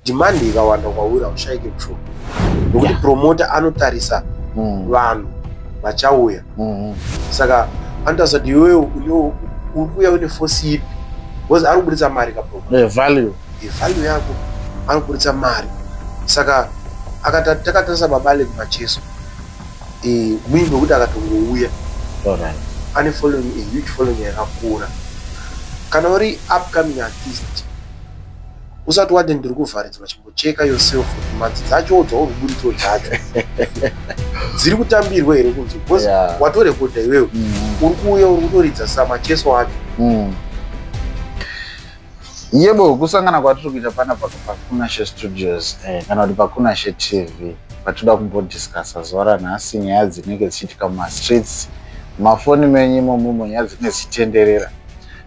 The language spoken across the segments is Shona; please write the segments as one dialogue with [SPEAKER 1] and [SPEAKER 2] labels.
[SPEAKER 1] Demand ikawanda kwauri, haushayike kushow, nekuti promoter anotarisa vanhu vachauya. Saka anotarisa kuti iwewe uri kuuya une force ipi, because ari kubuditsa mari kapromoter.
[SPEAKER 2] The value.
[SPEAKER 1] Value yako, anobuditsa mari. Saka takatarisa Baba Alec Macheso, muimbi wekuti akatongouya ane following, a huge following yakakura. Kana uri upcoming artist, usati wati ndiri kuvharidzwa, chimbocheka yourself kuti mhanzi dzacho dzauri kubuditsawo dzacho dziri kutambirwa here kunze, because watorekodha iwewe, uri kuuya uri kutoridza saMacheso acho.
[SPEAKER 2] Yebo, kusangana kwatiri kuita panapa paKunashe Studios, kana kuti paKunashe TV, patinoda kumbodiscussa zuva ranhasi nyaya dzinenge dzichiitika mumastreets, mumafoni menyu imomomo, nyaya dzinenge dzichitenderera.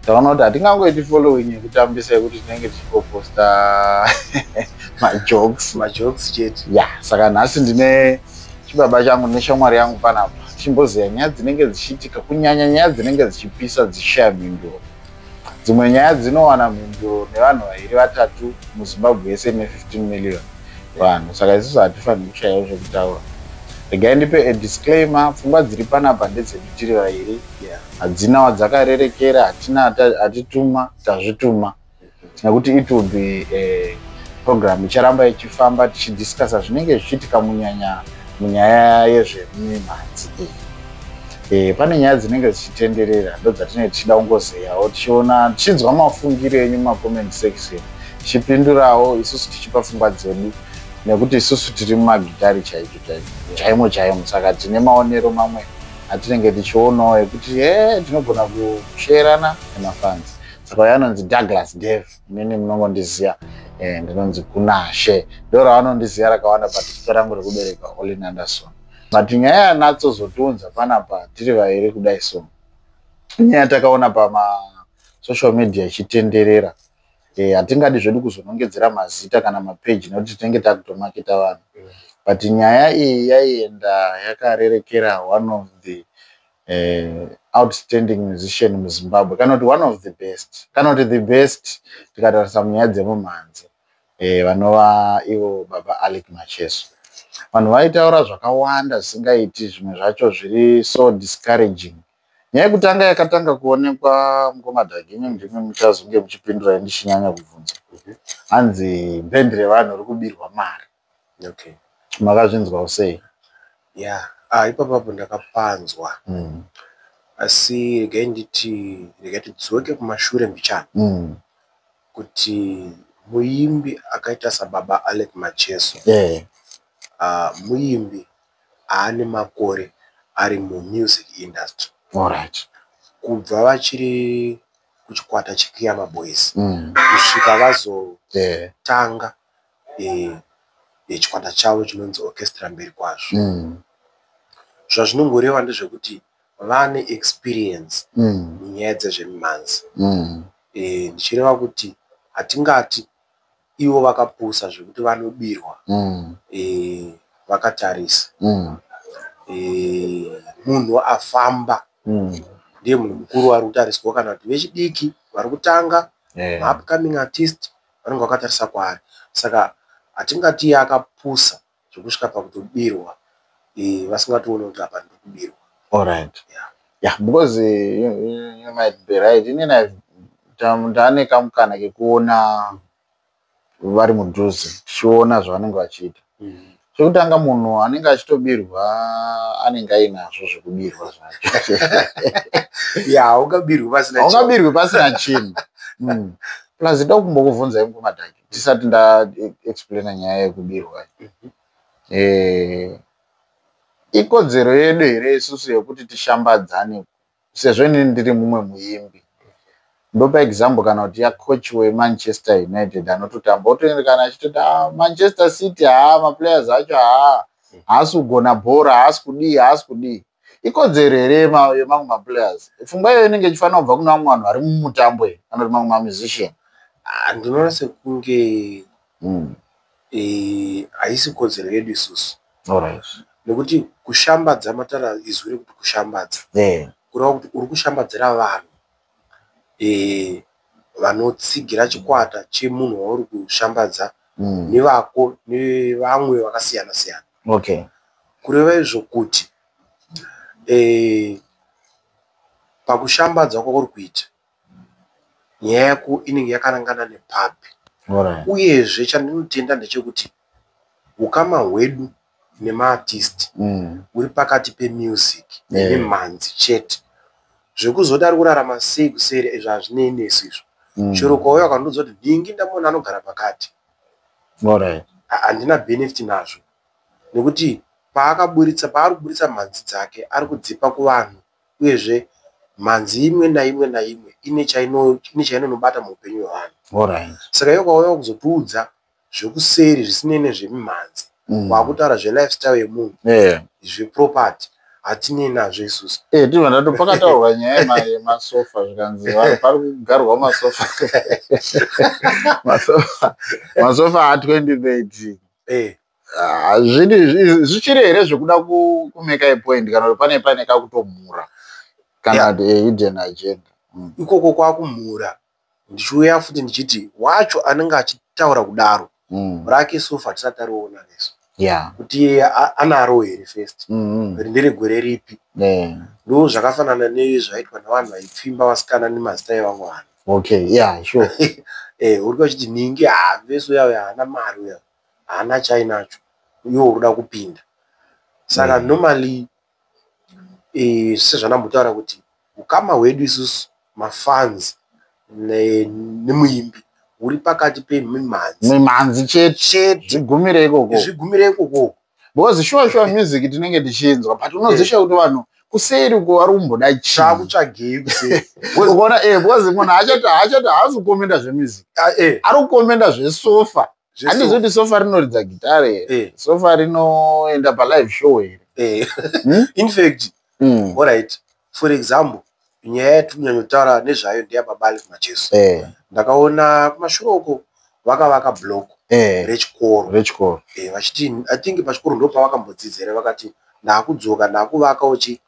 [SPEAKER 2] Taona kuti hatingangoiti following yekutambisa, yekuti tinenge tichingoposta majokes.
[SPEAKER 1] Majokes chete.
[SPEAKER 2] Ya, saka nhasi ndine chibaba changu neshamwari yangu panapa, tichimboziva nyaya dzinenge dzichiitika, kunyanya nyaya dzinenge dzichipisa, dzichishaya mhinduro. Dzimwe nyaya dzinowana mhinduro nevanhu vaviri, vatatu muZimbabwe yese ine 15 million vanhu, saka isusu hatifaniri kushayawo zvekutaura. Regai ndipe a disclaimer: pfungwa dziri panapa ndedzedu tiri vaviri, hadzina wadzakarerekera, hatina hatituma, tazvituma, nekuti it will be a program icharamba ichifamba tichidiscussa zvinenge zvichiitika munyanya munyaya yezvemimhanzi iyi. Pane nyaya dzinenge dzichitenderera, ndo dzatinenge tichida kungozeyawo, tichiona, tichinzwa mafungiro enyu mumacomment section, tichipindurawo isusu, tichipa pfungwa dzedu, nekuti isusu tiri mumagitari chaicho chaicho, chaimo chaimo. Saka tine maonero mamwe atinenge tichionawo ekuti he tinogona kusherana nemafans. Saka uyo anonzi Douglas Dave, inini munongondiziya, ndinonzi Kunashe, ndo ravanondiziya rakawanda, but zita rangu rekubereka Olin Anderson. But nyaya yanatsozotiunza panapa tiri vaviri kudai so, inyaya takaona pamasocial media ichitenderera. Hatingadi zvedu kuzonongedzera mazita kana mapeji, nekuti tinenge takutomaketa vanhu, but nyaya iyi yaienda yakarerekera one of the outstanding musician muZimbabwe, kana kuti one of the best, kana kuti the best, tikatarisa munyaya dzemumhanzi, vanova ivo Baba Alec Macheso. Vanhu vaitaura zvakawanda zvisingaiti, zvimwe zvacho zviri so discouraging. Nyaya yekutanga yakatanga kuonekwa, mukomadhaginyu, ndimwe muchazonge muchipindura ndichinyanya kubvunza, hanzi bhendi revanhu ri kubirwa mari. Makazvinzwawo sei?
[SPEAKER 1] Ya, ipapapo ndakapanzwa, asi regai nditi, regai tidzoke kumashure mbichana, kuti muimbi akaita saBaba Alec Macheso, muimbi aane makore ari mumusic industry, kubva vachiri kuchikwata cheKhiama Boys kusvika vazotanga chikwata chavo chinonzi Orchestra Mberi Kwazvo. Zvazvinongoreva ndezvekuti vane experience munyaya dzezvemimhanzi. Ndichireva kuti hatingati ivo vakapusa zvekuti vanobirwa vakatarisa. Munhu afamba ndiye munhu mukuru ari kutariswa, kana kuti vechidiki vari kutanga, maupcoming artist vanenge vakatarisa kwaari. Saka hatingati iye akapusa zvekusvika pakutobirwa vasingatooni kuti apa ndiri kubirwa.
[SPEAKER 2] Alright.
[SPEAKER 1] Yeah.
[SPEAKER 2] Yeah, because you might be right. Inini ndaane kamukana kekuona vari mudhuze, tichiona zvavanenge vachiita. Chekutanga, munhu anenge achitobirwa anenge ainazvo zvekubirwa zvacho.
[SPEAKER 1] Ya, haungabirwi pasina.
[SPEAKER 2] Haungabirwi pasina chinhu. Plus ndoda kumbokubvunzai, mukomadhaki, tisati ndaexplaina nyaya yekubirwa. Ikodzero yedu here isusu yekuti tishambadzane, sezvo inini ndiri mumwe muimbi? Ndopa example, kana kuti yacoach weManchester United anototamba, otoenda kana achitoti, "Ah, Manchester City, haa, maplayers acho haa haasi kugona bhora, haasi kudii, haasi kudii." Ikodzero here yemamwe maplayers? Pfungwa iyoyo inenge ichifanira kubva kuna vamwe vanhu vari mumutambo iyi, kana kuti mamwe mamusician?
[SPEAKER 1] Ah, ndinoona sekunge haisi kodzero yedu isusu, nekuti kushambadza, matara izwi rekuti kushambadza, kureva kuti uri kushambadzira vanhu vanotsigira chikwata chemunhu wauri kushambadza. Nevako nevamwe vakasiyana siyana. Kureva izvo kuti pakushambadza kwauri kuita, nyaya yako inenge yakanangana nepapi. Uyezve chandinotenda ndechekuti ukama hwedu nemaartist uri pakati pemusic nemimhanzi chete. Zvekuzoti ari kurarama sei kuseri, izvo hazvinei nesu izvo. Chero ukauya ukandiudza kuti nhingi ndamuona anogara pakati, handina benefit nazvo, nekuti paakaburitsa, paari kuburitsa mhanzi dzake, ari kudzipa kuvanhu. Uyezve mhanzi imwe naimwe naimwe ine chainonobata muupenyu hwevanhu. Saka iwe ukauya kuzotiudza zvekuseri zvisinei nezvemimhanzi, wakutaura zvelifestyle yemunhu, zveproperty, hatinei nazvo isusu.
[SPEAKER 2] Ndibva ndato pakataurwa nyaya yemasofa, zvikanzi pari kugarwa masofa, masofa a2013. Zvichiri here zvekuda kumake a point, kana kuti pane kakutomhura, kana kuti hidden agenda?
[SPEAKER 1] Ikoko kwakumhura. Ndichiuya futi ndichiti wacho anenge achitaura kudaro, rake sofa tisati tariona nesu kuti iye anaro here first, nderegore ripi. Ndo zvakafanana nezvaitwa nevanhu vaipfimba vasikana nemazita evamwe vanhu. Uri kuchiti ningi haavesi uya, haana mari uya, haana chainacho, iwe uri kuda kupinda. Saka normally, sezvandambotaura kuti ukama hwedu isusu mafans nemuimbi huri pakati pemimhanzi
[SPEAKER 2] mimhanzi chete.
[SPEAKER 1] Chete.
[SPEAKER 2] Zvigumire ikoko.
[SPEAKER 1] Zvigumire ikoko.
[SPEAKER 2] Because sure, music tinenge tichinzwa, but unozisha kuti vanhu kuseri uko vari kumboda chii?
[SPEAKER 1] Chakutsvagei kuseri?
[SPEAKER 2] Ukaona, because munhu achati haasi kukomenda zvemusic, ari kukomenda zvesofa. Handizi kuti sofa rinoridza gitare here, sofa rinoenda palive show here?
[SPEAKER 1] In fact, alright, for example, nyaya yatikunyanyotaura nezvayo ndeyababa Alick Macheso. Ndakaona kumashure uko vakavaka block rechikoro.
[SPEAKER 2] Rechikoro.
[SPEAKER 1] Vachiti, I think pachikoro ndo pavakambodzidzira, vakati ndakudzoka ndakuvakawo chi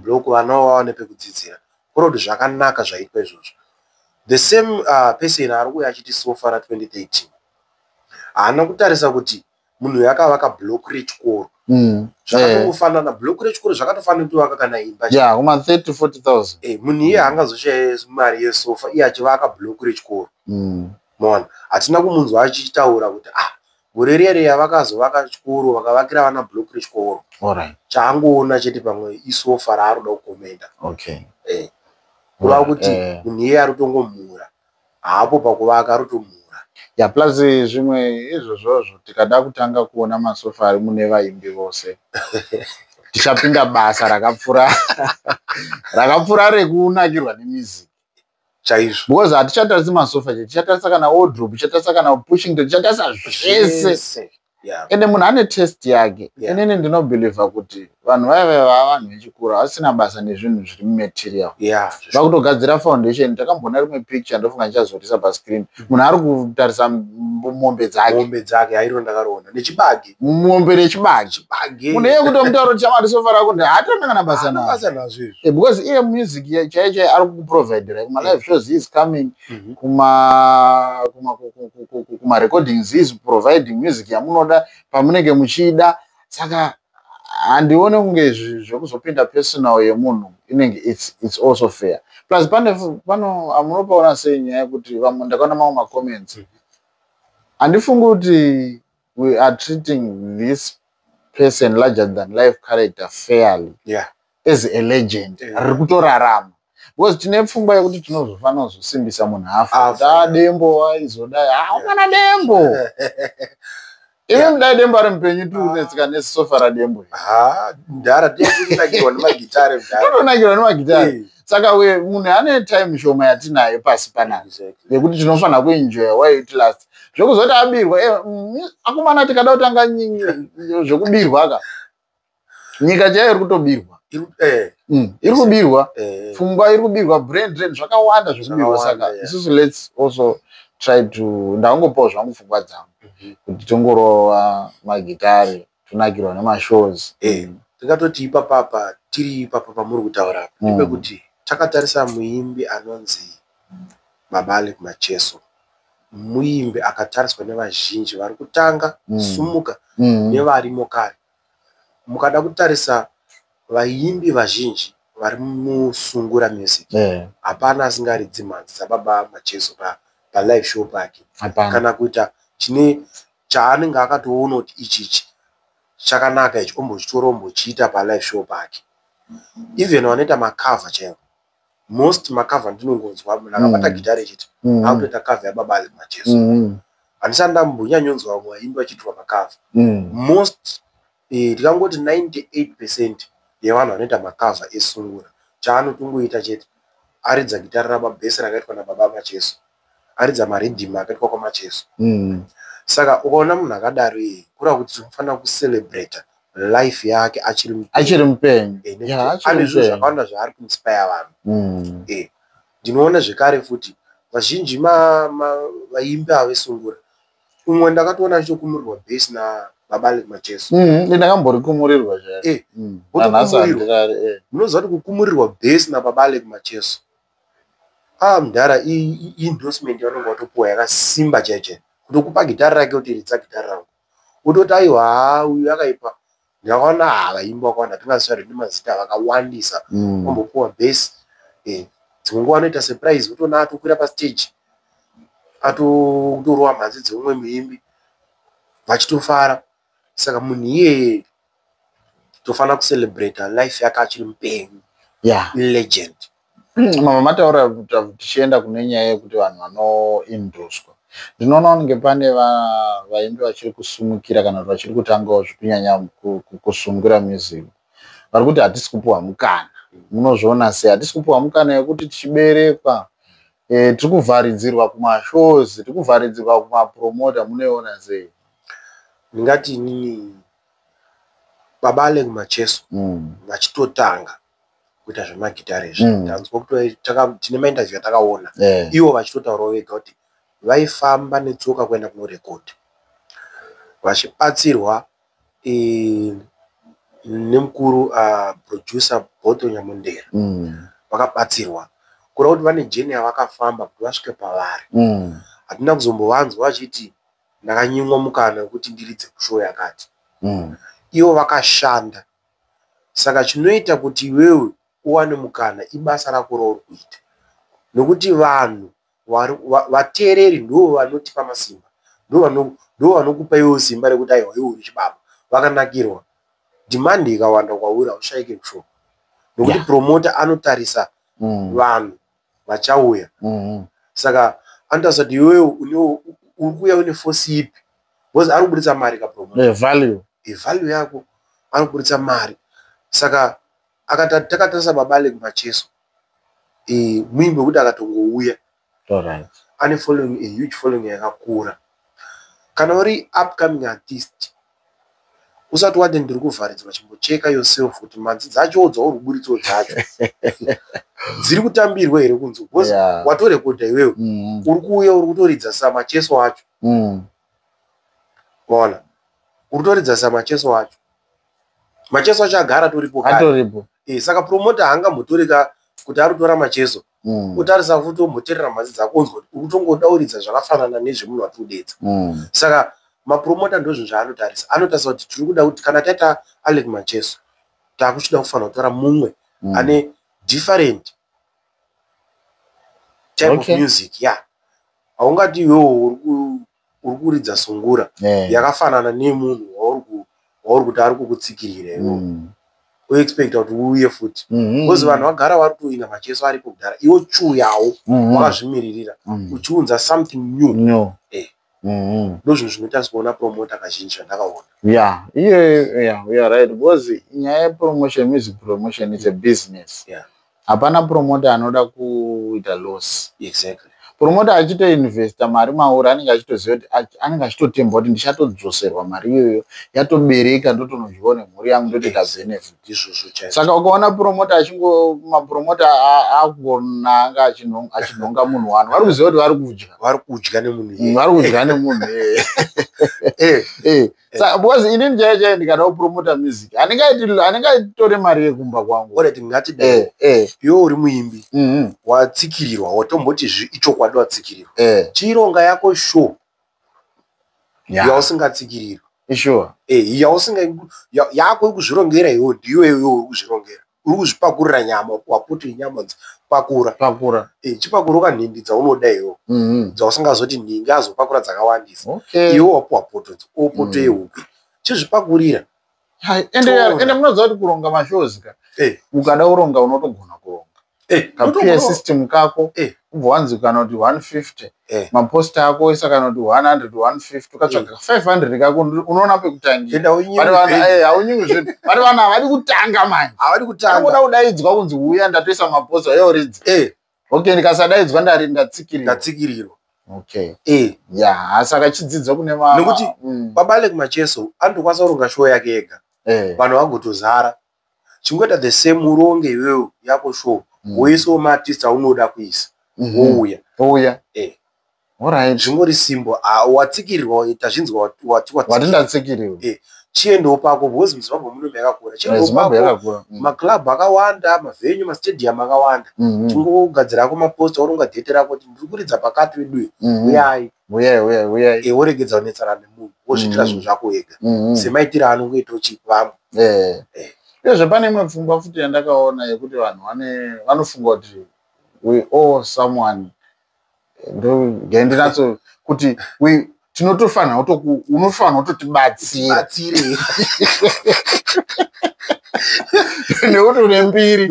[SPEAKER 1] block, vana vawane pekudzidzira. Kuri kuti zvakanaka zvaitwa izvozvo. The same person ari kuuya achiti sofa ra2013, haana kutarisa kuti munhu uyu akavaka block rechikoro. Zvakatongofanana, block rechikoro zvakatofanana kutovaka kana imba.
[SPEAKER 2] Ya, kuma 30 40,000.
[SPEAKER 1] Munhu iye haangazoshaya mari yesofa iye achivaka block rechikoro. Maona, hatina kumunzwa achitaura kuti, ah, gore riya riya vakazovaka chikoro, vakavakira vana block rechikoro. Chaangoona chete pamwe isofa raari kuda kukomenda. Kureva kuti munhu iyeye ari kutongomhura haapo pakuvaka, ari kutomhura.
[SPEAKER 2] Ya, plus zvimwe izvozvozvo, tikada kutanga kuona masofa ari mune vaimbi vose, tichapinda basa rakapfuura rekunakirwa nemusic. Because hatichatarisi masofa chete, tichatarisa kana wardrobe, tichatarisa kana pushing, tichatarisa zvese.
[SPEAKER 1] Zvese.
[SPEAKER 2] Ende munhu ane taste yake. Inini ndinobhilivha kuti vanhu vaya vaya vava vanhu vechikuru havasina basa nezvinhu zviri mumaterial. Vakutogadzira foundation. Takamboona rimwe picture, ndofunga ndichazorisa pascreen, munhu ari kutarisa mombe dzake.
[SPEAKER 1] Mombe dzake, airo ndakariona nechibage.
[SPEAKER 2] Mombe nechibage.
[SPEAKER 1] Chibage.
[SPEAKER 2] Munhu iye kutomutaura kuti chamari sofa rako, haatona kana basa
[SPEAKER 1] Haana
[SPEAKER 2] nazvo.
[SPEAKER 1] Basa nazvo izvo.
[SPEAKER 2] Because iye music chaiyo chaiyo ari kukuprovidera kuma live shows he is coming, kuma recordings he is providing music yamunoda pamunenge muchida. Saka handione kunge zvekuzopinda personal yemunhu inenge it's also fair. Plus pane pano amunopaona sei nyaya yekuti vamwe, ndakaona mamwe macomments, handifungi kuti we are treating this person, larger than life character, fairly as a legend riri kutorarama, because tine pfungwa yekuti tinozofanira kuzosimbisa munhu afa.
[SPEAKER 1] Afa,
[SPEAKER 2] Kuti a Dembo aizodai, haumana Dembo ive mudai Dembo ari mupenyu, tiri kunetseka nesofa raDembo.
[SPEAKER 1] Ha, mudhara, tiyakunakirwa nemagitare, mudhara.
[SPEAKER 2] Totonakirwa nemagitare. Saka we munhu ane time shoma yatinayo pasi panapa yekuti tinofanira kuenjoya while it lasts. Zvekuzoti abirwa, akomana, tikada kutanga zvekubirwa ka, nyika chaiyo iri kutobirwa. Iri kubirwa pfungwa, iri kubirwa brain drain, zvakawanda zvekubirwa.
[SPEAKER 1] Zvakawanda,
[SPEAKER 2] Saka isusu let's also try to, ndangopawo zvangu pfungwa dzangu kuti tongorova magitare, tonakirwa nemashows.
[SPEAKER 1] Tingatoti ipapapa tiri ipapa pamuri kutaura apa, ndepekuti takatarisa muimbi anonzi Baba Alick Macheso. Muimbi akatariswa nevazhinji vari kutanga sumuka nevarimo kare. Mukada kutarisa vaimbi vazhinji vari musungura music, hapana asingaridzi mhanzi dzaBaba Macheso palive show pake.
[SPEAKER 2] Hapana.
[SPEAKER 1] Kana kuita chine chaanenge akatoona kuti ichichi chakanaka ichi, ombochitora ombochiita palive show pake. Even vanoita macover chaivo, most macover ndinongonzwa munhu akabata gitare chete akutoita cover yaBaba Alick Macheso. Handisati ndambonyanyonzwa vamwe vaimbi vachiitirwa macover. Most, tikangoti 98% yevanhu vanoita macover esungura, chaanotongoita chete aridza gitare rababhesi rakaitwa naBaba Macheso, aridza mariddim akaitwa kwaMacheso. Saka ukaona munhu akadaro iyeye, kureva kuti tinofanira kucelebrata life yake achiri mupenyu.
[SPEAKER 2] Achiri mupenyu.
[SPEAKER 1] Nekuti
[SPEAKER 2] Ya, achiri
[SPEAKER 1] ane zvinhu
[SPEAKER 2] mupenyu.
[SPEAKER 1] zvakawanda zvaari kuinspire vanhu. Ndinoona zvekare futi vazhinji vaimbi ava vesungura, umwe ndakatoona achitokumurirwa bhesi naBaba Alick Macheso.
[SPEAKER 2] Ndakamborikumuririrwa chaizvo.
[SPEAKER 1] Wotokumurirwa.
[SPEAKER 2] Nanhasi handirari.
[SPEAKER 1] Munoziva kuti kukumurirwa bhesi naBaba Alick Macheso, a mudhara, endorsement yavanenge watopuwa yakasimba chaiyo chaiyo. Kutokupa gitari rake kuti ridza gitari rangu, wototi aiwa, haa, uyu akaipa. Ndakaona ha vaimbi vakawanda, hatingazitauri nemazita, vakawandisa ombopuwa bhesi. Dzimwe nguva anoita surprise, wotoona atokwira pastage atotorova mhanzi dzeumwe muimbi vachitofara. Saka munhu iyeye tofanira kucelebrata life yake achiri mupenyu. Legend.
[SPEAKER 2] Mama mataura kuti tichienda kune nyaya yekuti vanhu vanoendoswa, ndinoona kunge pane vaimbi vachiri kusumukira kana kuti vachiri kutangawo zvekunyanya kusungura music, vari kuti hatisi kupiwa mukana. Munozviona sei? Hatisi kupiwa mukana yekuti tichiberekwa, tiri kuvharidzirwa kumashows, tiri kuvharidzirwa kumapromota. Munoiona sei?
[SPEAKER 1] Ndingati inini Baba Alick Macheso vachitotanga kuita zvemagitare izvi, tanzwa kuti tine mainterview atakaona ivo vachitotaurawo vega kuti vaifamba netsoka kuenda kunorekodha vachibatsirwa nemukuru producer Boto Nyamundera. Vakabatsirwa, kureva kuti vane journey yavakafamba kuti vasvike pavari. Hatina kuzombovanzwa vachiti ndakanyimwa mukana wekuti ndiridze kushow yakati. Ivo vakashanda. Saka chinoita kuti iwewe uwane mukana ibasa rako rauri kuita, nokuti vanhu vateereri ndo vanotipa masimba, ndo vanokupa iwewe simba rekuti aiwa, iwe uri chibaba. Vakanakirwa, demand ikawanda kwauri, haushayike kushow, nokuti promoter anotarisa vanhu vachauya. Saka anotarisa kuti iwewe uri kuuya une force ipi, because ari kubuditsa mari kapromoter.
[SPEAKER 2] Value.
[SPEAKER 1] Value yako, anobuditsa mari. Saka takatarisa Baba Alick Macheso, muimbi wekuti akatongouya ane following, a huge following yakakura. Kana uri upcoming artist, usati wati ndiri kuvharidzwa, chimbocheka yourself kuti mhanzi dzacho dzauri kuburitsawo dzacho dziri kutambirwa here kunze, because watorekodha iwewe, uri kuuya uri kutoridza saMacheso acho. Waona, uri kutoridza saMacheso acho, Macheso acho agara atoripo kare.
[SPEAKER 2] Atoripo.
[SPEAKER 1] Saka promoter haangambotoreka kuti ari kutora Macheso, otarisa futi omboteerera mhanzi dzako, onzwa kuti uri kutongoda zvakafanana nezvemunhu wati kudedza. Saka mapromota ndozvinhu zvaanotarisa. Anotarisa kuti tiri kuda kuti kana taita Alick Macheso, taakuchida kufanira kutora mumwe ane different type of music. Ya, haungati iwewo uri kuridza sungura yakafanana nemunhu wauri kuti ari kukutsikirira iwewe, oexpecta kuti uuye futi, because vanhu vagara vari kutoina Macheso aripo kudhara. Iwe chiuyawo wakazvimiririra, uchiunza something new.
[SPEAKER 2] No.
[SPEAKER 1] Ndozvinhu zvinotariswa napromota kazhinji zvandakaona.
[SPEAKER 2] Yeah, you are right, because nyaya yepromotion, music promotion is a business. Hapana promoter anoda kuita loss. Promoter achitoinvesta mari mauri, anenge achitoziva kuti anenge achitotemba kuti ndichatodzoserwa mari iyoyo yatobereka, ndotonodyawo nemhuri yangu, ndotoita benefit.
[SPEAKER 1] Ndizvozvo chaizvo.
[SPEAKER 2] Saka ukaona promoter achingo mapromota akunanga achinhonga munhu wani, vari kuziva kuti vari kudya.
[SPEAKER 1] Vari kudya nemunhu iyeye.
[SPEAKER 2] Vari kudya nemunhu iyeye. Saka because inini chaiyo chaiyo ndikada kupromota music, handingaitore mari yekumba kwangu.
[SPEAKER 1] Alright, ngatidai. Iwe uri muimbi, watsikirirwa, watomboti ichokwadi watsikirirwa. Chironga yako show yausingatsikirirwa.
[SPEAKER 2] Isure.
[SPEAKER 1] Yausinga yako yekuzvirongera iwe, ndiwe iwe uri kuzvirongera, uri kuzvipakurira nyama, waputi nyama pakura.
[SPEAKER 2] Pakura.
[SPEAKER 1] Chipakura nhindi dzaunoda iwe, dzausingazoti nhingi azopakura dzakawandisa. Iwe wapuwa poto, poto yehuku, chizvipakurira.
[SPEAKER 2] Hai, ende
[SPEAKER 1] Toona.
[SPEAKER 2] ende munoziva kuti kuronga mashows ka, ukada kuronga unotogona kuronga kaPA system kako, ubva wanzi kana kuti 150, maposta ako oisa kana kuti 100, 150, ukatsvaga 500 kako unoona pekutangira.
[SPEAKER 1] Enda unyime.
[SPEAKER 2] Vari vanhu haunyimi zvinhu, vari vanhu havadi kutanga manje.
[SPEAKER 1] Havadi kutanga.
[SPEAKER 2] Anoda kudaidzwa kunzi uya, ndatoisa maposta yoridza. Okay, ndikasadaidzwa ndari ndatsikirirwa.
[SPEAKER 1] Ndatsikirirwa.
[SPEAKER 2] Okay, ya, saka chidzidzo kune
[SPEAKER 1] Nekuti Baba Alec Macheso anotokwanisa kuronga show yake ega, vanhu vagotozara. Chingoita the same, uronge iwewe yako show, woisawo maartist aunoda kuisa, wouya.
[SPEAKER 2] Ouya. Alright.
[SPEAKER 1] Zvingori simple. Ah, watsikirirwa, tazvinzwa, wati
[SPEAKER 2] wati
[SPEAKER 1] watsikirirwa.
[SPEAKER 2] Ndatsikirirwa.
[SPEAKER 1] Chiendawo pako, because muZimbabwe muno yakakura. Chiendawo
[SPEAKER 2] Zimbabwe
[SPEAKER 1] pako.
[SPEAKER 2] yakakura.
[SPEAKER 1] Maclub akawanda, mavenue, mastadium akawanda. Chingogadzirako maposta, woronga date rako kuti ndiri kuridza pakati weduyo, uyai.
[SPEAKER 2] Uyai, uyai, uyai.
[SPEAKER 1] Woregedza kunetsana nemunhu, wozviitira zvinhu zvako wega, semaitiro anongoita vamwe.
[SPEAKER 2] Uyezve pane imwe pfungwa futi yandakaona yekuti vanhu vanofunga kuti we owe someone. Ndinatso kuti tinotofanira unofanira kutotibatsira
[SPEAKER 1] batsire
[SPEAKER 2] nekuti une mbiri,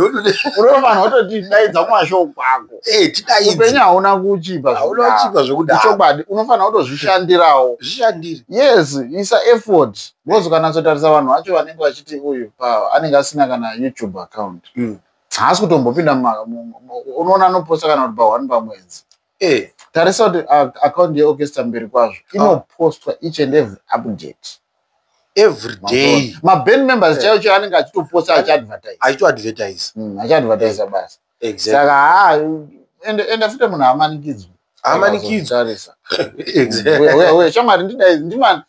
[SPEAKER 2] unofanira kutotidaidza kumashow kwako.
[SPEAKER 1] Tidaidze.
[SPEAKER 2] Upenyu hauna kuchipa.
[SPEAKER 1] Hauna kuchipa zvekudaro.
[SPEAKER 2] Chokwadi, unofanira kutozvishandirawo.
[SPEAKER 1] Zvishandire.
[SPEAKER 2] Yes, isa effort, because ukanatsotarisa vanhu vacho vanenge vachiti uyu anenge asina kana YouTube account, haasi kutombopinda unoona anoposta kana kuti pa1 pamwedzi. Tarisa kuti account yeOrchestra Mberikwazvo inopostwa each and every update.
[SPEAKER 1] Every day.
[SPEAKER 2] Maband members chaivo chaivo anenge achitoposta, achiadvertise.
[SPEAKER 1] Achitoadvertise.
[SPEAKER 2] Achiadvertise basa. Saka haa, ende futi munhu haamanikidzwi.
[SPEAKER 1] Haamanikidzwi.
[SPEAKER 2] Tarisa. Uye shamwari, ndidai ndimani,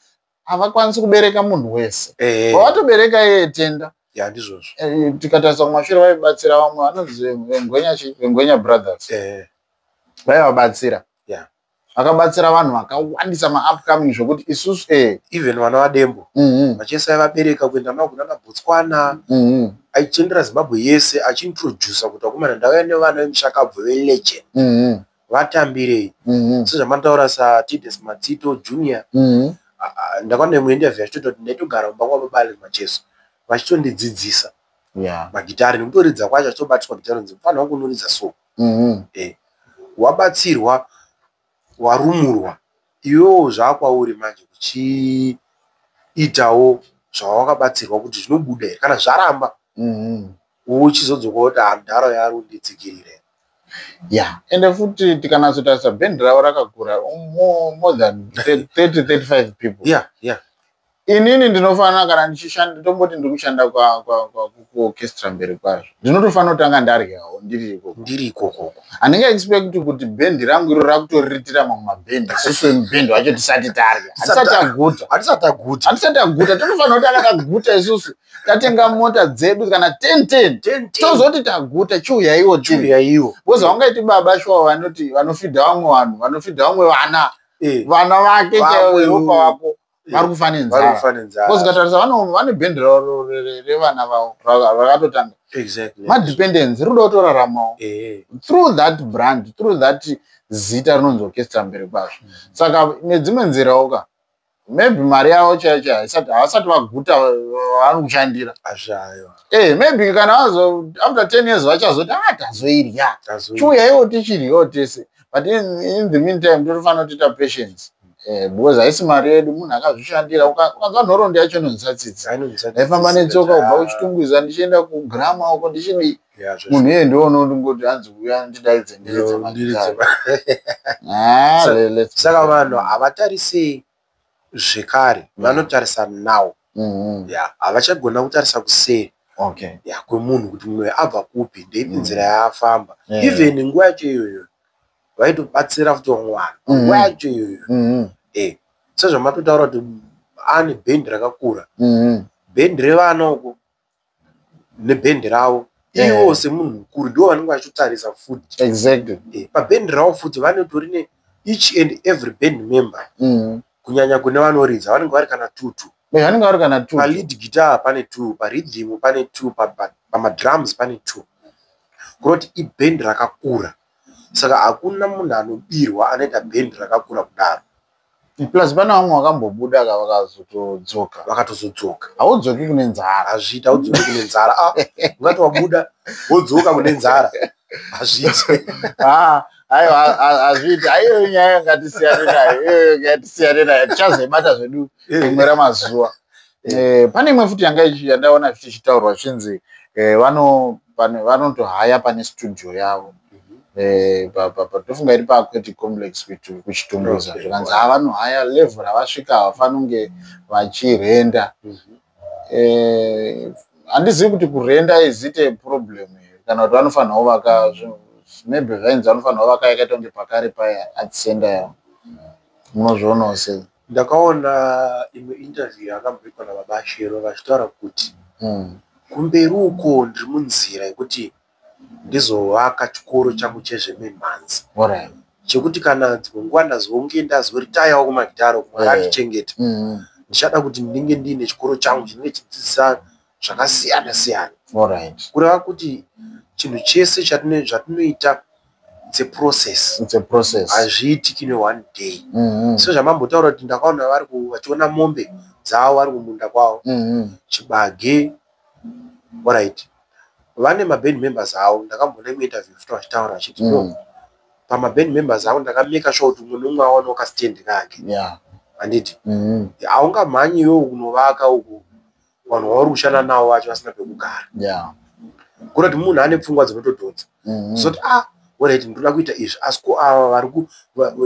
[SPEAKER 2] havakwanisi kubereka munhu wese. Wavatobereka iye, tenda.
[SPEAKER 1] Ya, ndizvozvo.
[SPEAKER 2] Tikatarisa kumashure vaibatsira vamwe vanonzi Vengwenya chi Vengwenya Brothers. Vaivabatsira. Vakabatsira vanhu vakawandisa, maupcoming, zvokuti isusu
[SPEAKER 1] Even vana vaDembo, Macheso aivabereka kuenda navo kunana Botswana, achiendera Zimbabwe yese achiintrodusa kuti vakomana, ndauya nevana vemushakabvu velegend, vatambirei. Sezvamataura saTides Matsito Junior, ndakaona imwe interview achitoita kuti ndaitogara mumba kwababa Alec Macheso vachitondidzidzisa magitari nekutoridza kwacho, achitobatiswa gitari nzi mufana wangu unoridza so. Wabatsirwa, warumurwa, iwewo zvakwauri manje kuchiitawo zvawakabatsirwa kuti zvinobuda here. Kana zvaramba, uchizodzoka kuti handaro yaari kunditsikirira.
[SPEAKER 2] Ya, ende futi tikanatsotarisa bhendi ravo rakakura, more than 30 35 people. Inini ndinofanira kana ndichishanda, tomboti ndiri kushanda kuOrchestra Mberikwazvo, ndinotofanira kutanga ndaryawo ndiri ikoko.
[SPEAKER 1] Ndiri ikokoko.
[SPEAKER 2] Handinga expect kuti bhendi rangu iro rakutoriritira mamwe mabhendi, isusu vemubhendi wacho tisati tarya, hatisati taguta.
[SPEAKER 1] Hatisati taguta.
[SPEAKER 2] Hatisati taguta. Totofanira kutanga taguta isusu, tatenga mota dzedu kana 10 10,
[SPEAKER 1] 10.
[SPEAKER 2] tozoti taguta, chiuyaiwo tiri.
[SPEAKER 1] Chiuyaiwo.
[SPEAKER 2] Because vangaiti baba shuwa vanoti vanofidha vamwe vanhu, vanofidha vamwe vana, vana vake chaivo,
[SPEAKER 1] Vamwe.
[SPEAKER 2] ropa vako, vari kufa
[SPEAKER 1] Vari
[SPEAKER 2] nenzara.
[SPEAKER 1] kufa nenzara.
[SPEAKER 2] Because ukatarisa vane bhendi ravo revana vavo rakatotanga, madependence, rinoda kutoraramawo through that brand, through that zita rinonzi Orchestra Mberikwazvo. Saka nedzimwe nzirawo ka, maybe mari yavo chaiyo chaiyo havasati vaguta vavari kushandira.
[SPEAKER 1] Azvayo.
[SPEAKER 2] Maybe kana vazo after 10 years vachazoti ah, tazoirya, chiuyaiwo tichiryawo tese. But in the meantime totofanira kutoita patience, because haisi mari yedu, munhu akazvishandira. Ukanzwa nhoroondo yacho inonzisa tsitsi. Ndaifamba netsoka kubva kuChitungwiza ndichienda kuGrama uko, ndichidii. Munhu iye ndiwo unondingoti hanzi uya ndidaidze, ndiridze magitari. Ah,
[SPEAKER 1] Saka vanhu havatarisei zvekare, vanotarisa now. Ya, havachagona kutarisa kuseri ya kwemunhu, kuti munhu uyu abva kupi, ndeipi nzira yaafamba. Even nguva yacho iyoyo vaitobatsira futi vamwe vanhu, nguva yacho iyoyo. Sezvamatotaura kuti Ane bhendi rakakura, bhendi revana uko nebhendi ravo. Ivo semunhu mukuru ndivo vanenge vachitotarisa futi. Pabhendi ravo futi vanotori ne each and every band member, kunyanya kune vanoridza, vanenge vari kana two two.
[SPEAKER 2] Vanenge vari kana two.
[SPEAKER 1] Palead guitar pane two, parhythm pane two, pamadrums pane two. Kuroti ibhendi rakakura, saka hakuna munhu anobirwa anoita bhendi rakakura kudaro.
[SPEAKER 2] Plus pane vamwe vakambobuda ka, vakazotodzoka.
[SPEAKER 1] Vakatozodzoka.
[SPEAKER 2] Haudzoki kune nzara.
[SPEAKER 1] Hazviiti, haudzoki kune nzara. Ah, ungati wabuda wodzoka kune nzara, hazviiti.
[SPEAKER 2] Ah, aiwa, hazviiti. Aiyo nyaya ngatisiyane nayo iyoyo, ngatisiyane nayo, tichazoibata zvedu rimwe ramazuva. Pane imwe futi yanga yandaona futi ichitaurwa zvichinzi vanotohaya pane studio yavo. Tofunga iri paAquatic Complex kuChitungwiza. Zvikanzi vanohaya, level ravasvika havafaniri kunge vachirenda. Handizivi kuti kurenda is it a problem here, kana kuti vanofanira kuvaka maybe vainzi vanofanira kuvaka yakaita kunge pakare paya art center yavo. Munozvionawo sei?
[SPEAKER 1] Ndakaona imwe interview yakamboitwa nababa Shero vachitaura kuti kumberi uko ndiri munzira yekuti ndizovaka chikoro changu chezvemimhanzi, chekuti kana dzimwe nguva ndazonge ndazoritayawo kumagitaro, Mwari andichengeta, ndichada kuti ndinge ndiine chikoro changu chinenge chidzidzisa zvakasiyana siyana. Kureva kuti chinhu chese zvatinoita, it's a process.
[SPEAKER 2] It's a process.
[SPEAKER 1] Hazviitiki neone day. Sezvamambotaura kuti ndakaona vari vachiona mombe dzavo vari kumunda kwavo, chibage. Alright, vane maband members avo. Ndakamboona imwe interview futi vachitaura vachiti no, pamaband members avo ndakameka sure kuti umwe neumwe awanewo kastand kake. Handiti haungamhanyi iwewe kunovaka uku, vanhu vauri kushanda navo vacho vasina pekugara. Kurati munhu ane pfungwa dzinotodhonza. Zoti ah, alright, ndoda kuita izvi, asi ko ava vari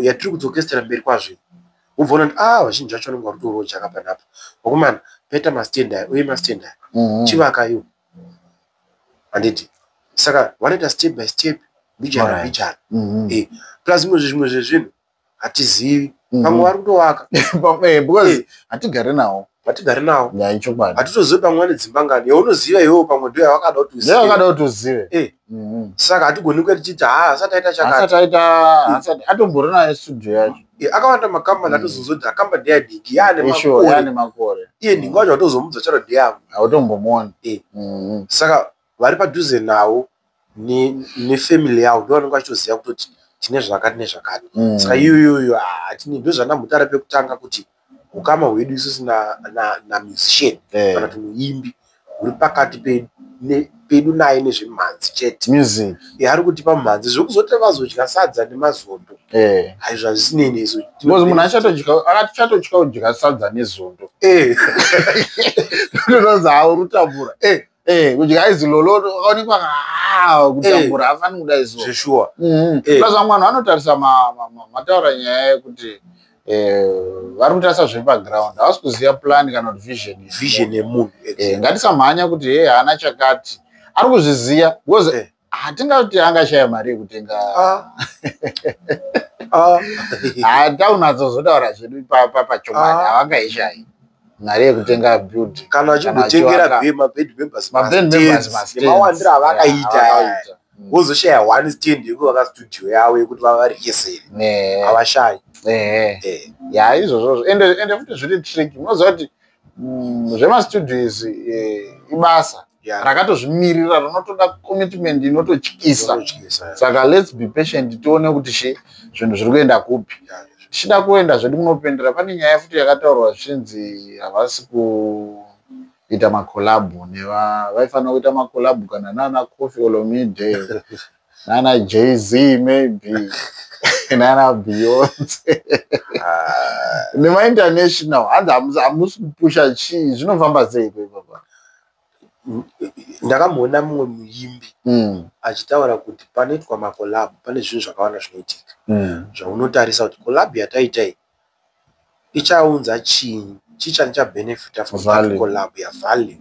[SPEAKER 1] yatiri kudzokesera mberi kwazvo, wobvaona kuti ah, vazhinji vacho vanenge vari kutoroja kapanapa. Vakomana, paita mastand aya uye mastand aya, chivaka iwo, handiti? Saka vanoita step by step, mbijana mbijana. Plus zvimwe zvezvinhu hatizivi, pamwe vari kutovaka.
[SPEAKER 2] Because hatigari nawo.
[SPEAKER 1] Hatigari nawo.
[SPEAKER 2] Ya, ichokwadi.
[SPEAKER 1] Hatitozivi pamwe vane dzimba ngani. Yaunoziva iwewo pamwe ndo yavakada kuti uzive.
[SPEAKER 2] Ndeyakada kuti uzive.
[SPEAKER 1] Saka hatigoni kuya tichiti ha, asati aita chakati.
[SPEAKER 2] Asati aita, asati atombori nayo studio yacho.
[SPEAKER 1] Akawanda makambani atozozoti akambani ndeyadiki yaane
[SPEAKER 2] Sure,
[SPEAKER 1] makore.
[SPEAKER 2] Yaane makore.
[SPEAKER 1] Iye ndingi wacho watozomudza charo ndeyavo.
[SPEAKER 2] Hautombomuoni.
[SPEAKER 1] Saka vari padhuze nawo nefamily yavo ndo vanenge vachitoziva kutoti tine zvakati nezvakati. Saka iyoyoyo hatini, ndo zvandambotara pekutanga kuti ukama hwedu isusu namusician kana kuti muimbi huri pakati pedu naye nezvemhanzi chete.
[SPEAKER 2] Music.
[SPEAKER 1] Ari kutipa mhanzi, zvekuzoti vazodya sadza nemazondo, haizvo, hazvisinei nesu.
[SPEAKER 2] Because munhu achatotya kudya sadza nezondo. Totonzi hauri kutambura. Kudya izilolo akaonekwa kutambura, hafani kudai so.
[SPEAKER 1] Zveshuwa.
[SPEAKER 2] Plus vamwe vanhu vanotarisa mataura nyaya yekuti vari kutarisa zviri paground, havasi kuziva plan kana kuti vision.
[SPEAKER 1] Vision yemunhu.
[SPEAKER 2] Ngatisamhanya kuti he, haana chakati, ari kuzviziva because hatingati angashaya mari yekutenga.
[SPEAKER 1] Ah. Ah.
[SPEAKER 2] Hataunatsozotaura zvedu pachokwadi.
[SPEAKER 1] Ah.
[SPEAKER 2] Havangaishayi mari yekutenga building.
[SPEAKER 1] Kana achimbotengera
[SPEAKER 2] achiwaka
[SPEAKER 1] maband members
[SPEAKER 2] maband members
[SPEAKER 1] mastands,
[SPEAKER 2] mastands.
[SPEAKER 1] nemawandiro avakaita,
[SPEAKER 2] Avakaita.
[SPEAKER 1] Wozoshaya one stand yekuvaka studio yavo yekuti vavariyesere? Havashayi.
[SPEAKER 2] Ya, izvozvozvo. Ende futi zviri tricky. Munoziva kuti zvemastudio izvi ibasa rakatozvimirira, rinotoda commitment inototyisa.
[SPEAKER 1] Zvinotyisa, ya.
[SPEAKER 2] Saka let's be patient, tione kuti chi zvinhu zviri kuenda kupi. Tichida kuenda zvedu kunopendera, pane nyaya futi yakataurwa zvichinzi havasi kuita macollabo vaifanira kuita macollabo kana nana Koffi Olomide, nana Jay-Z, maybe nana Beyonce nemainternational. Hanzi hamusi kupusha chii? Zvinofamba sei ipapa?
[SPEAKER 1] Ndakamboona mumwe muimbi achitaura kuti panoitwa macollabo pane zvinhu zvakawanda zvinoitika, zvaunotarisa kuti collab yataita iyi ichaunza chinyi, chii chanichabhenefita from that
[SPEAKER 2] Value.
[SPEAKER 1] collab ya value.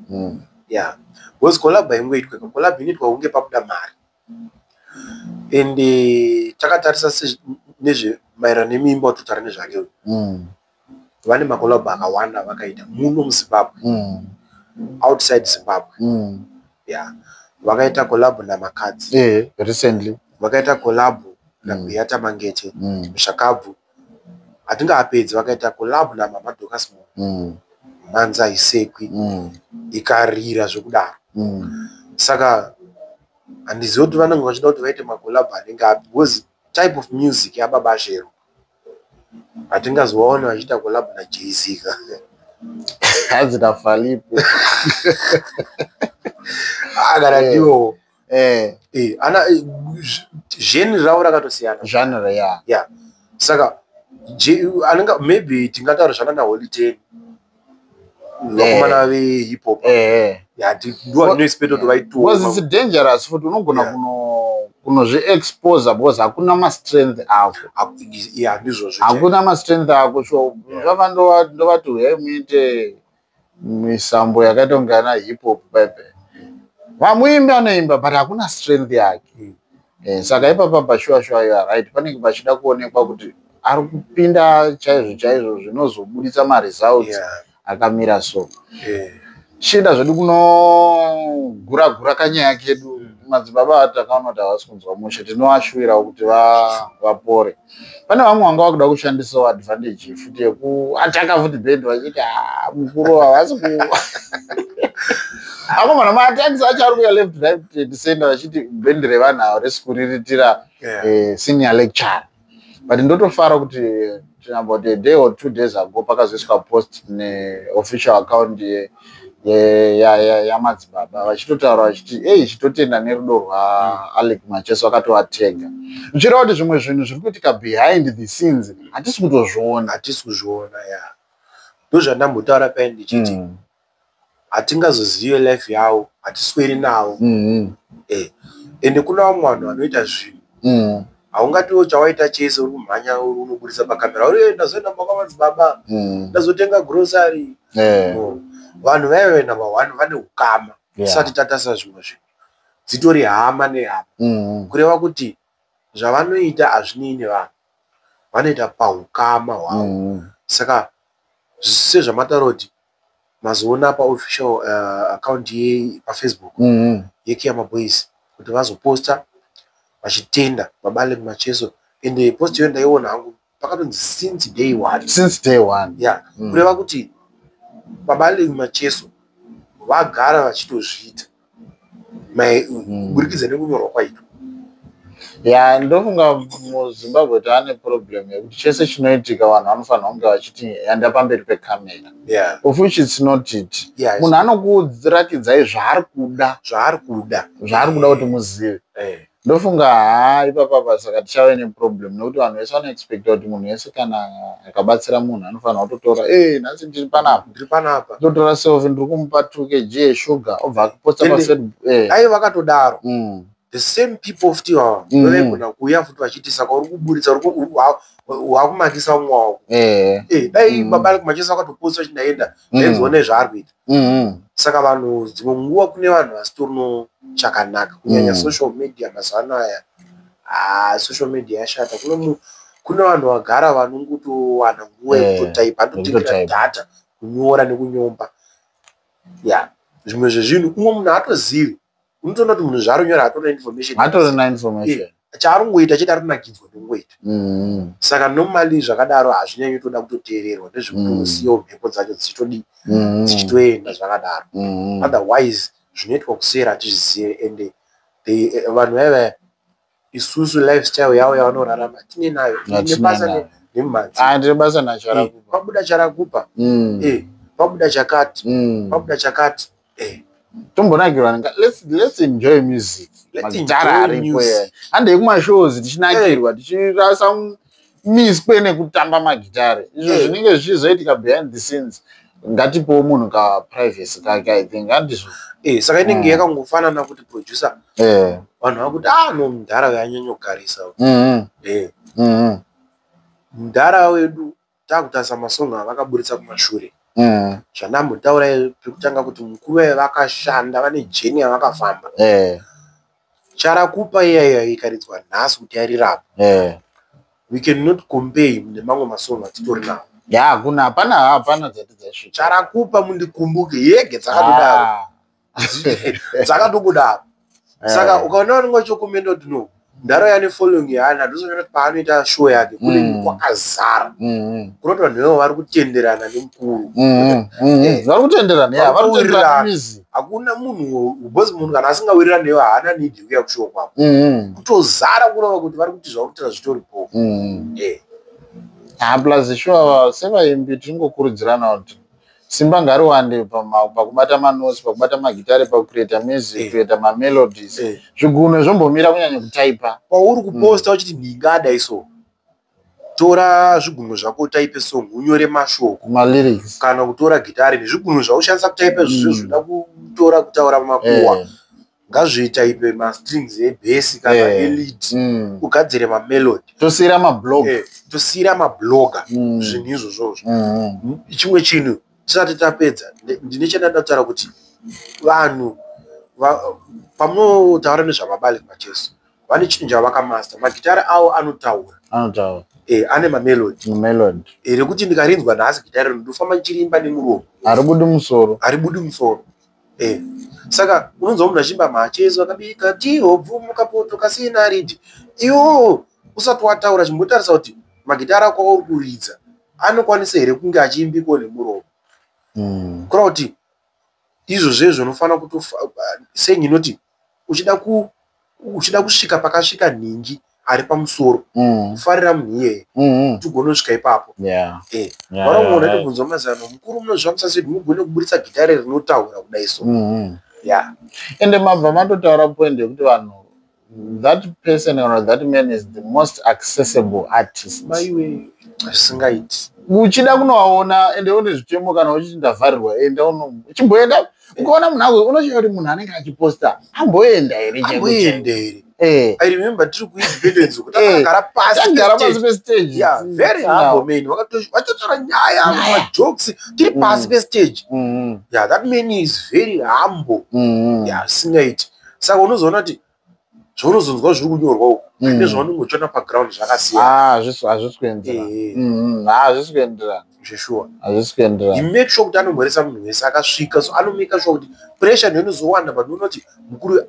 [SPEAKER 1] Yeah, because collab haingoitwa. Collab inoitwa kunge pabuda mari, ende takatarisa nezve maererano nemuimbi watotaura nezvake uyu. Vane macollabo akawanda vakaita muno muZimbabwe, outside Zimbabwe. Yeah, vakaita collabo naMakadzi.
[SPEAKER 2] Recently.
[SPEAKER 1] Vakaita collabo naBeata Mangete, Mushakabvu. Hatingapedzi. Vakaita collabo naMama Dorcas Moyo, Mhanza Isekwi, ikarira zvekudaro. Saka handizivi kuti vanenge vachida kuti vaite macollabo anenge api, because type of music yaBaba Shero, hatingazovaona vachiita collabo naJay-Z ka.
[SPEAKER 2] Hanzi naFalipo.
[SPEAKER 1] Ah, kana ndiwo ana genre ravo rakatosiyana.
[SPEAKER 2] Genre, ya.
[SPEAKER 1] Yeah, saka anenge maybe tingataura zvana naHoly Ten, vakomana vehip hop. Yeah, ndo vandinoexpect kuti vaitiwo.
[SPEAKER 2] Because it's dangerous futi, unogona kunozviexposa because hakuna mastrength ako.
[SPEAKER 1] Yeah, ndizvozvo.
[SPEAKER 2] Hakuna mastrength ako, so zvava ndovati huyai muite misambo yakaita kunge ana hip hop paipe. Vamuimbi anoimba, but hakuna strength yake. Saka ipapa pashuwa shuwa, you are right, panenge pachida kuonekwa kuti ari kupinda chaizvo chaizvo zvinozobudisa maresults akamira so. Chienda zvedu kunogura gura kanyaya kedu. Madzibaba ati takaona kuti havasi kunzwa mushe, tinovashuvirawo kuti vapore. Pane vamwe vanga vakuda kushandisawo advantage futi yekuataka futi bhendi, vachiti, "Ah, mukuru havasi ku akomana." Maattacks acho ari kuya left, right and center, vachiti bhendi revanhu ava risi kuriritira senior lecturer. But ndotofara kuti about a day or 2 days ago pakazoiswa post neofficial account yamadzibaba, vachitotaura vachiti, "Ei, chitotenda nerudo rwaAlec Macheso." Akatovatega, zvichireva kuti zvimwe zvinhu zviri kuitika behind the scenes hatisi kutozviona.
[SPEAKER 1] Hatisi kuzviona, ya, ndozvandambotaura pai ndichiti hatingazozive life yavo, hatisweri navo. Ende kuna vamwe vanhu vanoita zvinhu, haungatiwo chawaita chese uri kumhanya, uri unobudisa pakamera uri, "Ndazoenda mba kwamadzibaba, ndazotenga grocery." No. Vanhu vaive number one vane ukama. Tisati tatarisa zvimwe zvinhu, dzitori hama nehama. Kureva kuti zvavanoita hazvinei nevanhu, vanoita paukama hwavo. Saka sezvamataura kuti mazoona paofficial account paFacebook yeKhiama Boys kuti vazoposta vachitenda Baba Alec Macheso, ende post iyo ndaiona hangu pakatonzi "since day one".
[SPEAKER 2] Since day one.
[SPEAKER 1] Ya. Kureva kuti Baba Alec Macheso vagara vachitozviita kuburikidza nekunyorwa kwaitwa.
[SPEAKER 2] Ya, ndofunga muZimbabwe taane problem yekuti chese chinoitika vanhu vanofanira kunge vachiti yanda pamberi pekamera, of which it's not it. Munhu anokuratidzai zvaari kuda.
[SPEAKER 1] Zvaari kuda.
[SPEAKER 2] Zvaari kuda kuti muzive. Ndofunga haa, ipapapa saka tichave neproblem nekuti vanhu vese vanoexpecta kuti munhu wese kana akabatsira munhu anofanira kutotora, "E, nhasi ndiri panapa."
[SPEAKER 1] "Ndiri panapa."
[SPEAKER 2] Totora selfie, ndiri kumupa 2 kg yeshuga, obva akuposta paFacebook.
[SPEAKER 1] Dai vakatodaro, the same people futi ivava vaigona kuuya futi vachiti, "Saka uri kuburitsa, wakumakisa mumwe wako." Dai Baba Alec Macheso vakatoposta vachiti ndaenda, ndainzoona zvaari kuita. Saka vanhu dzimwe nguva, kune vanhu vasitorino chakanaka, kunyanya social media mazuva anaya. Ah, social media yashata. Kune vanhu vagara vanongotowana nguva yekutotaipa, anototengera
[SPEAKER 2] yekutotaipa.
[SPEAKER 1] Data kunyora nekunyomba. Ya, zvimwe zvezvinhu umwe munhu haatozivi, unotoona kuti munhu zvaari kunyora hatorina information.
[SPEAKER 2] Hatorina information.
[SPEAKER 1] Chaari kungoita chete ari kunakidzwa nekungoita. Saka normally zvakadaro hazvinyanyi toda kutoteererwa, ndezvekutosiyawo mhepo dzacho dzichitodii, dzichitoenda zvakadaro. Otherwise zvinoitwa kuseri hatizvizive, ende vanhu vaiva isusu lifestyle yavo yavanorarama tine nayo
[SPEAKER 2] Hatine
[SPEAKER 1] nebasa
[SPEAKER 2] nayo.
[SPEAKER 1] nemumhanzi.
[SPEAKER 2] Ah, ndine basa nacharakupa.
[SPEAKER 1] Pabuda charakupa, pabuda chakati, pabuda chakati.
[SPEAKER 2] Tombonakirwa, let's enjoy music.
[SPEAKER 1] Let's
[SPEAKER 2] Magitara
[SPEAKER 1] enjoy
[SPEAKER 2] aripo.
[SPEAKER 1] music.
[SPEAKER 2] Handei kumashows tichinakirwa, tichirasa miswe nekutamba magitare. Izvo zvinenge zvichizoitika behind the scenes, ngatipewo munhu kaprivacy kake, I think handizvo.
[SPEAKER 1] Saka inenge yakangofanana kuti producer, vanhu vakuti, "Ah, no, mudhara yanyanya kugarisa." Mudhara wedu, takutarisa masongo avakaburitsa kumashure, zvandambotaura pekutanga kuti mukuru vaye vakashanda, vane journey yavakafamba. Charakupa iya iya ikaridzwa nhasi kuti yarirapa, we cannot compare nemamwe masongo atitori nawo.
[SPEAKER 2] Ya, hakuna, hapana, hapana dzati dzasvika.
[SPEAKER 1] Charakupa mundikumbuke yege dzakatodaro. Dzakatokudaro. Saka ukaona vanenge vachicommenta kuti no, ndaro yane following yaana, ndosonyora kuti paanoita show yake kunenge kwakazara, kunoti vanhu ivavo vari kutenderana nemukuru.
[SPEAKER 2] Vari kutenderana, ya, vari kutenderana.
[SPEAKER 1] Vari
[SPEAKER 2] Music.
[SPEAKER 1] Hakuna munhu, because munhu kana asingawirirani newe haana need yekuuya kushow kwako. Kutozara kureva kuti vari kuti zvauri kutaura zvitoripo.
[SPEAKER 2] Ah, plus sure, sevaimbi tingokurudzirana kuti simba ngariwande pakubata manotes, pakubata magitare, pakucreata music, kucreata mamelodies. Zvigunwe zvombomira kunyanya kutaipa.
[SPEAKER 1] Pauri kuposta uchiti ndingadai, so tora zvigunwe zvako utaipe song, unyore mashoko,
[SPEAKER 2] malyrics,
[SPEAKER 1] kana kutora gitare nezvigunwe zvaushandisa kutaipa zvizvo zvoda kutora kutaura makuhwa, ngazvitaipe mastrings ebass kana elead, ugadzire mamelody.
[SPEAKER 2] Tosiyira mablog.
[SPEAKER 1] Tosiyira mablogger zvinhu izvozvozvo. Chimwe chinhu tisati tapedza, ndine chandada kutaura kuti vanhu pamunotaura nezvamaBaAlec Macheso, vane chinhu chavakamaster, magitare avo anotaura.
[SPEAKER 2] Anotaura.
[SPEAKER 1] Ane mamelody.
[SPEAKER 2] Melody.
[SPEAKER 1] Rekuti ndikarinzwa nhasi gitare rino, ndofamba ndichirimba nemuromo.
[SPEAKER 2] Haribudi musoro.
[SPEAKER 1] Haribudi musoro. Saka unonzwa munhu achiimba Macheso akabika tihobvu mukapoto kasina ridhi, iwowo usati wataura chimbotarisa kuti magitare ako auri kuridza anokwanisa here kunge achiimbikawo nemuromo. Kureva kuti izvozvo unofanira kutofa saying inoti uchida kusvika pakasvika nhingi ari pamusoro, farira munhu iyeye kuti ugone kusvika ipapo. Vanongona tobvunzwa mazano, mukuru munozvifambisa sei mugone kuburitsa gitare rinotaura kudai so? Ya.
[SPEAKER 2] Ende mabva matotaura point yekuti vanhu, that person or that man is the most accessible artist.
[SPEAKER 1] Maiwe, zvisingaiti.
[SPEAKER 2] Uchida kunovaona, ende une zvitemo, kana uchiti ndavharirwa, enda uno chimboenda ukaona munhu ako, unosvika kuti munhu anenge achiposta amboenda here chaiko chaiko.
[SPEAKER 1] Amboende here? I remember tiri kuIndependence uko, takagara pasi
[SPEAKER 2] Tagara pasi
[SPEAKER 1] pestage.
[SPEAKER 2] pestage.
[SPEAKER 1] Yeah, very humble man. Vatotaura nyaya,
[SPEAKER 2] Nyaya.
[SPEAKER 1] majokes, tiri pasi pestage. Yeah, that man is very humble. Yeah, singaiti. Saka unozoona kuti zvaunozonzwa zviri kunyorwa uku nezvaunenge uchiona paground zvakasiyana.
[SPEAKER 2] Ah, hazvisi kuenderana. Hazvisi kuenderana.
[SPEAKER 1] Zveshuwa.
[SPEAKER 2] Hazvisi kuenderana.
[SPEAKER 1] He make sure kuti anomhoresa munhu wese akasvika, so anomake sure kuti pressure ndiyo inozowanda, but unoona kuti mukuru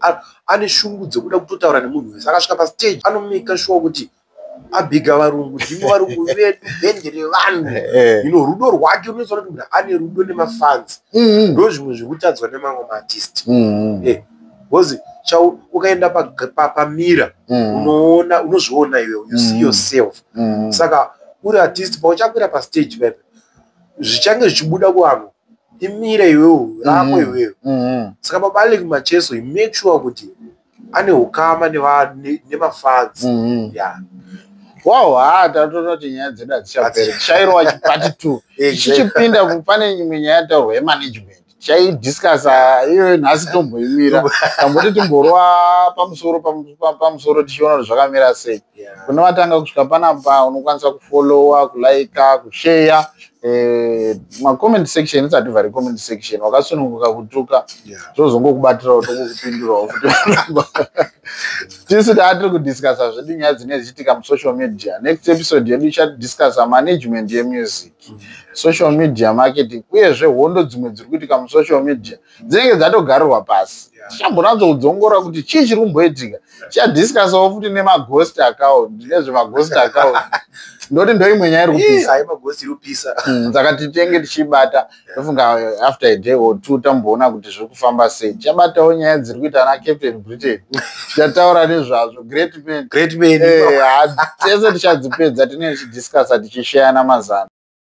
[SPEAKER 1] ane shungu dzekuda kutotaura nemunhu wese akasvika pastage. Anomake sure kuti abhiga varungu, ndimo varungu vedu, bhendi revanhu. Rudo rwake unozoona kuti munhu ane rudo nemafans. Ndo zvimwe zviri kutadzwa nemamwe maartist. Because ukaenda pamira, unoona, unozviona iwe, you see yourself. Saka uri artist, pauchakwira pastage pepe, zvichange zvichibuda kuvanhu imire iwewo rako iwewe. Saka Baba Alec Macheso, he make sure kuti ane ukama nemafans. Yeah.
[SPEAKER 2] Wow, ha, tatoona kuti nyaya dzedu hadzichaperi, tichairwa chipart two. Tichichipinda, pane imwe nyaya yataurwa yemanagement, tichaidiscussa iyoyo. Nhasi tomboimira, tamboti timborova pamusoro pamusoro, tichiona kuti zvakamira sei. Kune vatanga kusvika panapa, unokwanisa kufollowa, kulika, kusheya. Macomment section isati vhari, comment section wakasununguka kutuka. Tozongokubatirawo, tokukupindurawo futi. Tisu taatiri kudiscussa zvedu nyaya dzinenge dzichiitika musocial media. Next episode yedu ichadiscussa management yemusic, social media marketing, uyezve hondo dzimwe dziri kuitika musocial media dzinenge dzatogarirwa pasi. Tichambonatso kudzongora kuti chii chiri kumboitika. Tichadiscussawo futi nemaghost account, nezvemaghost account, ndoti ndoimwe nyaya iri kupisa.
[SPEAKER 1] Hai, maghost iri kupisa.
[SPEAKER 2] Saka titenge tichibata, tofunga after a day or two tamboona kuti zviri kufamba sei. Tichabatawo nyaya dziri kuita ana Captain Britain, tichataura nezvazvo, great man.
[SPEAKER 1] Great man.
[SPEAKER 2] Tese tichadzipedza, tinenge tichidiscussa, tichishayana mazano.